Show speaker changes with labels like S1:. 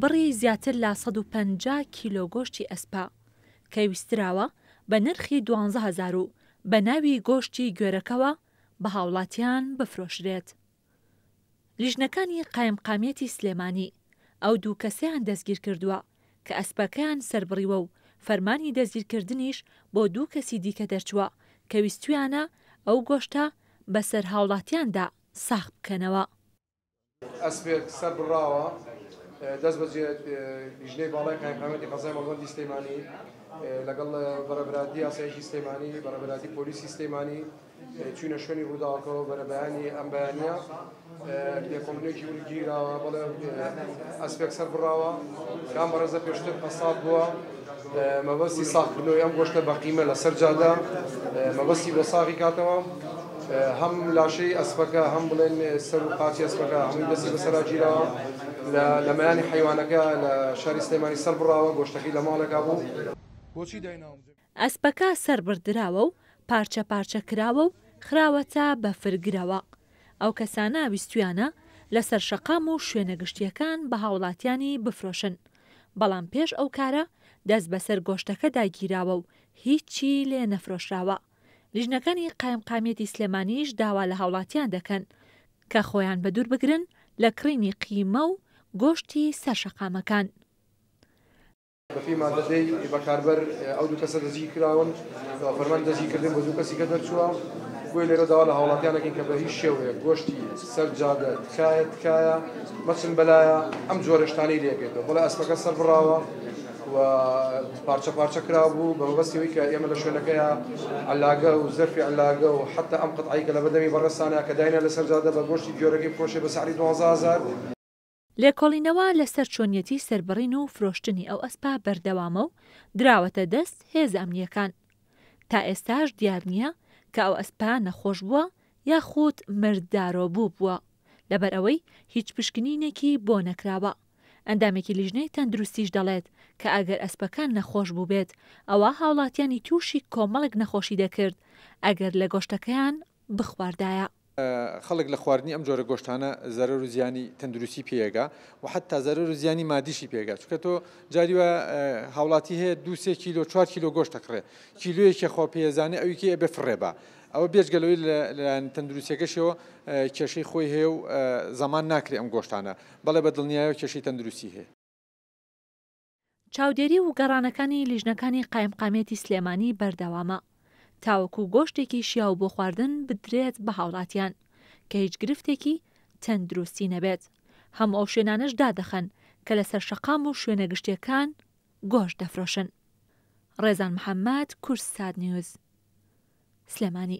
S1: بڕی زیاتر لە 150 کیلۆ گۆشتی ئەسپە کە ویستراوە بە نرخی 12 هەزار و بە ناوی گۆشتی گوێرەکەوە بە هاوڵاتیان بفرۆشرێت. لیژنەکانی قایمقامیەتی سلێمانی ئەو دوو کەسەیان دەستگیرکردووە کە ئەسپەکەیان سەربڕیوە و فەرمانی دەستگیرکردنیش بۆ دوو کەسی دیکە دەرچووە کە ویستویانە ئەو گۆشتە بەسەر هاوڵاتیاندا ساغ بکەنەوە.
S2: ئەسپێک سەربڕاوە، دەستبەجێ لیژنەی باڵای قایمقامیەتی قەزای مەڵبەندی سلێمانی لەگەڵ بەڕێوەبەرایەتی ئاسایشی سلێمانی، بەڕێوەبەرایەتی پۆلیسی سلێمانی چوینە شوێنی ڕووداوەکەوە. بەرەبەیانی ئەم بەیانیە لێکۆڵینەوەیەکی ورد گیراوە، بەڵێ ئەسپێک سەر بڕاوە کام بەڕێزە پێشتر قەساب بووە، مەبەستی ساغکردنەوەی ئەم گۆشتە بە قیمە لەسەر جادە مەبەستی بۆ ساغی کاتەوە. هەم لاشەی ئەسپەکە هەم بڵێن سەر و قاچی ئەسپەکە هەمووی دەستی بەسەرا گیراوە، لە مەیانی حەیوانەکە لە شاری سلێمانی سەر بڕاوە، گۆشتەکەی لە ماڵێکا بوو. بۆچی دایناوم؟
S1: ئەسپەکە سەربڕدراوە و پارچە پارچە کراوە و خراوەتە بەفرگرەوە. ئەو کەسانە ویستویانە لەسەر شەقام و شوێنە گشتییەکان بە هاوڵاتیانی بفرۆشن، بەڵام پێش ئەو کارە دەست بەسەر گۆشتەکەدا گیراوە و هیچی لێ نەفرۆشراوە. لیژنەکانی قایمقامیەتی سلێمانیش داوا لە هاوڵاتیان دەکەن کە خۆیان بەدوور بگرن لە کڕینی قیمە و گۆشتی سەر شەقامەکان.
S2: بەپێی ماددەی بەکاربەر ئەو دوو کەسە دەستگیرکراون و فەرمانی دەستگیرکردن بۆ دوو کەسی کە دەرچووە. بۆیە لێرە داوا لە هاوڵاتیان دەکەین کە بە هیچ شێوەیەک گۆشتی سەر جادە تکایە تکایە مەچن بەلایە ئەم جۆرە شتانەی لێکەیتەوە. بەڵێ ئەسپەکە سەر بڕاوە و پارچە پارچە کرابوو بە مەبەستی ئەوەی کە ئێمە لە شوێنەکەیا عەلاگە و زەرفی عەلاگە و حەتا ئەم قەتعەی کە لەبەردەمی بەڕێزتانە کە داینا لەسەر جادە بە گۆشتی گوێرەکەی بفرۆشێ بە سعری 12 هەزار.
S1: لێکۆڵینەوە لەسەر چۆنیەتی سەربڕین و فرۆشتنی ئەو ئەسپە بەردەوامە و دراوەتە دەست هێزە ئەمنییەکان. تا ئێستاش دیار نییە کە ئەو ئەسپە نەخۆش بووە یاخود مردارۆبوو بووە، لەبەرئەوەی هیچ پشکنینێکی بۆ نەکراوە. ئەندامێکی لیژنەی تەندروستیش دەڵێت کە ئەگەر ئەسپەکە نەخۆش بووبێت ئەوا هاوڵاتیانی تووشی کۆمەڵێک نەخۆشی دەکرد ئەگەر لە گۆشتەکەیان بخواردایە.
S3: خەڵک لە خواردنی ئەم جۆرە گۆشتانە زەرەر و زیانی تەندروستی پێگا و حتا زەرەر و زیانی مادیشی پێگا، چونکە تۆ جاری وایە هاوڵاتی هەیە 2 3 کیلۆ 4 کیلۆ گۆشت دەکڕێ، کیلۆیەکی خۆ پێزانێ ئەویکی ئەبێ فڕێ با. ئەوە بێجگە لەوەی لەلایەن تەندروستیەکەشەوە کێشەی خۆی هەیە و زەمان ناکرێ ئەم گۆشتانە، بەڵێ بە دڵنیایەوە کێشەی تەندروستی هەیە.
S1: چاودێری و گەڕانەکانی لیژنەکانی قایمقامیەتی سلێمانی بەردەوامە تاوەکو گۆشتێکی شیاو بۆ خواردن بدرێت بە هاوڵاتیان کە هیچ گرفتێکی تەندروستی نەبێت، هەموو ئەو شوێنانەش دادەخەن کە لەسەر شەقام و شوێنە گشتیەکان گۆشت دەفرۆشن. ڕێزان محەمەد، کوردسات نیوز، سلێمانی.